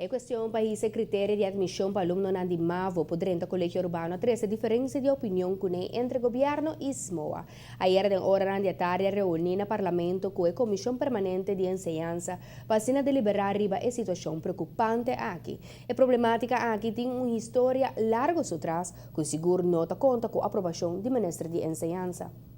E cuestion pa hisa e criterio di admision pa alumnonan di mavo por drenta Colegio Arubano a trece diferencia di opinion cune entre Gobierno y SMOA. Ayera den oranan di atardi a reuni na Parlamento cu e Comision Permanente di Enseñansa pa asina delibera riba e situacion preocupante aki. E problematica aki tin un historia largo su tras cu sigur no ta conta cu aprobacion di Minister di Enseñansa.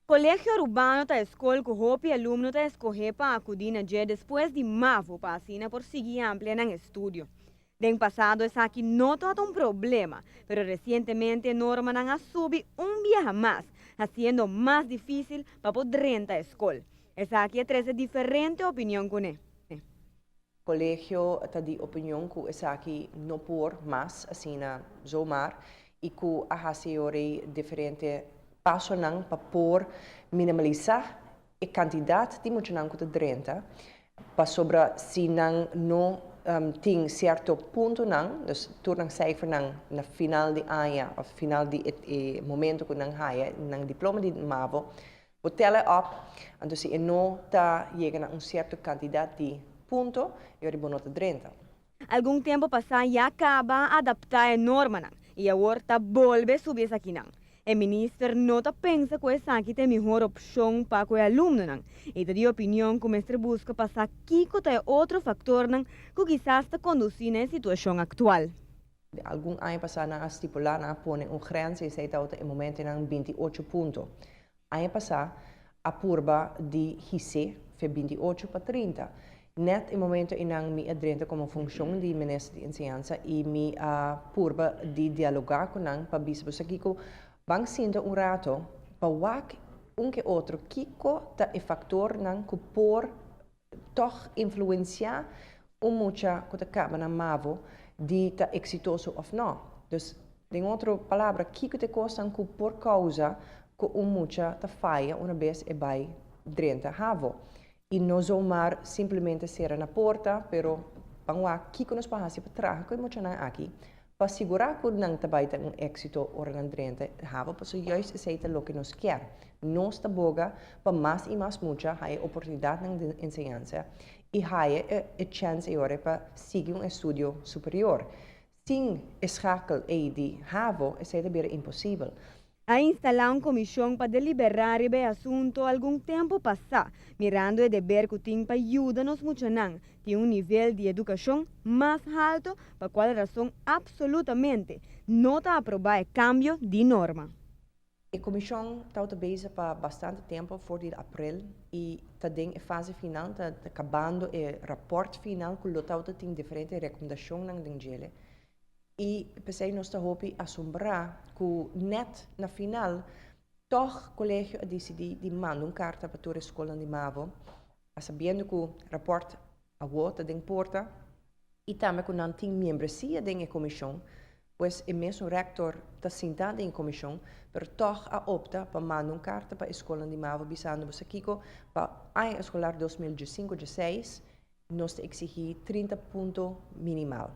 Colegio Arubano ta e scol cu hopi alumno ta escoge pa acudi na dje despues di mavo pa asina por sigui amplia nan estudio. Den pasado esaki no tabata un problema, pero recientemente e normanan a subi un biaha mas, haciendo mas dificil pa por drenta e scol. Esaki a trece diferente opinion cune. Colegio ta di opinion cu esaki no por mas asina zomaar y cu a haci ori diferente pasonan pa por minimalisa e cantidad di muchanan cu ta drenta, pasobra si nan no tin cierto puntonan, dus tur nan cijfernan na final di aña of final di e momento cu nan haya nan diploma di mavo, Bo telle op, anto si e no ta yega na un sierto kantidat di punto, e ora bo no ta drenta. Algun tempu pasá ya kaba a adaptá e normanan i awor ta bolbe subi esakinan. E minister no ta pensa ku esaki ta e mihor opshon pa ku e alumnonan i ta di opinion ku mester buska pa sa kiko ta e otro faktornan ku kisas ta kondusí na e situashon aktual. Algun aña pasá nan a stipulá, nan a pone un grens i esei tabata e momentonan 28 punto. Aña pasá a purba di his'é fe 28 pa 30. Nèt e momento einan mi a drenta komo funshon di Minister di Enseñansa i mi a purba di dialogá ku nan pa bisa bo sa kiko, ban sinta un rato pa wak un ke otro kiko ta e faktornan ku por tòg influensiá un mucha ku ta kaba na mavo di ta eksitoso òf nò. Dus, den otro palabra, kiko ta e kosnan ku por kousa ku un mucha ta faya una bes e bai drenta havo? I no zomaar simplemente sera na porta, pero ban wak kiko nos por hasi pa traha ku e muchanan aki pa sigurá ku nan ta bai ta un éksito ora nan drenta havo, pasobra juist esei ta loke nos kier. Nos ta boga pa mas i mas mucha haya oportunidatnan den enseñansa i haya e chèns ei ora pa sigui un estudio superior. Sin e schakel ei di havo esei ta bira imposibel. A instalá un komishon pa deliberá riba e asunto algun tempu pasá, mirando e deber ku tin pa yuda nos muchanan tin un nivel di edukashon mas halto pa kual rason apsolutamente no ta aprobá e kambio di norma. E komishon tabata bezig pa bastante tempu for di aprel i ta den e fase final, ta kabando e rapòrt final ku lo tabata tin diferente rekomendashonnan den djele. I p'esei nos ta hopi asombrá ku nèt na final tòg kolegio a disidí di manda un karta pa tur e skolnan di mavo, a sabiendo ku rapòrt awor ta den porta i tambe ku nan tin miembresia den e komishon, pues e mesun rèktor ta sintá den e komishon, pero tòg a opta pa manda un karta pa e skolnan di mavo bisando bo sa kiko pa aña eskolar 2015 16 nos ta eksigí 30 punto minimal.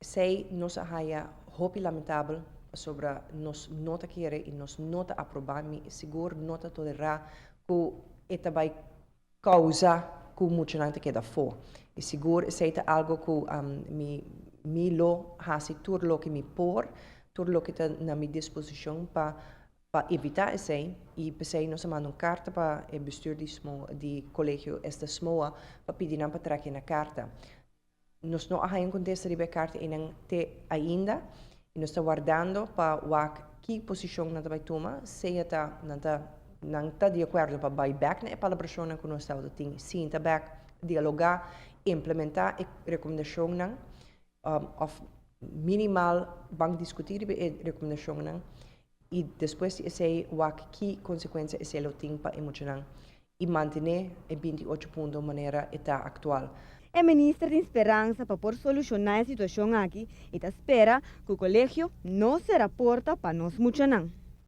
Esei nos a haya hopi lamentabel pasobra nos no ta kere y nos no ta aproba, mi sigur no ta tolera cu e ta bay causa cu muchanan ta keda afo. Y sigur esei ta algo cu mi mi lo haci tur loke mi por, tur loke ta na mi disposicion pa pa evita esei y pesei nos a manda un carta pa e bestuur di di Colegio esta SMOA pa pidi nan pa trek na carta. Nos no a haña un kontesta riba e karta einan te ainda i nos ta wardando pa wak ki posishon nan ta bai tuma, sea ta nan ta nan ta di akuerdo pa bai bèk na e palabrashonnan ku nos tabata tin, sinta bèk, dialogá, implementá e rekomendashonnan òf minimal ban diskutí riba e rekomendashonnan i despues di esei wak ki konsekuensia esei lo tin pa e muchanan i mantené e 28 punto manera e ta aktual. E minister tin speransa pa por solushoná e situashon aki i ta spera ku kolegio no sera porta pa nos muchanan.